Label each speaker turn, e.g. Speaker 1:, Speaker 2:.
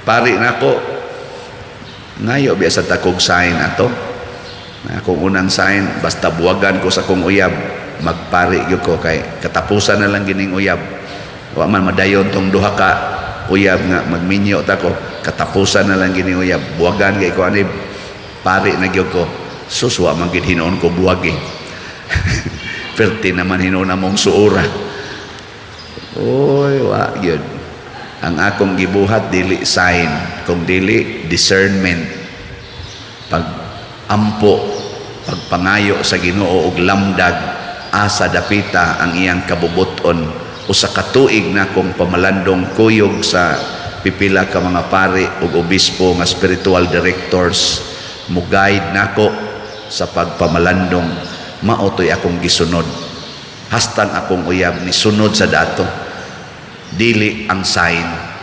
Speaker 1: Pari nako, ngayo biya sa takog sign ato. Na akong unang sign, basta buwagan ko sa kong uyab, magpari gyud ko kay katapusan na lang gining uyab. Wa man madayon tong duha ka uyab nga magminyo ta ko, katapusan na lang gini uyab. Buwagan kay ko ani, pari na gyud ko. Sus, wa man gid hinuon ko buwag eh. Perti naman hinuon among suura. Oy, wa gyud. Ang akong gibuhat dili sign, kung dili discernment. Pag ampo, pagpangayo sa Ginoo og lamdag asa dapita ang iyang kabubuton. Usa ka tuig na kong pamalandong kuyog sa pipila ka mga pari ug obispo nga spiritual directors mo guide nako sa pagpamalandong. Mao to'y akong gisunod hastang akong uyab ni sunod sa dato, dili ang sign.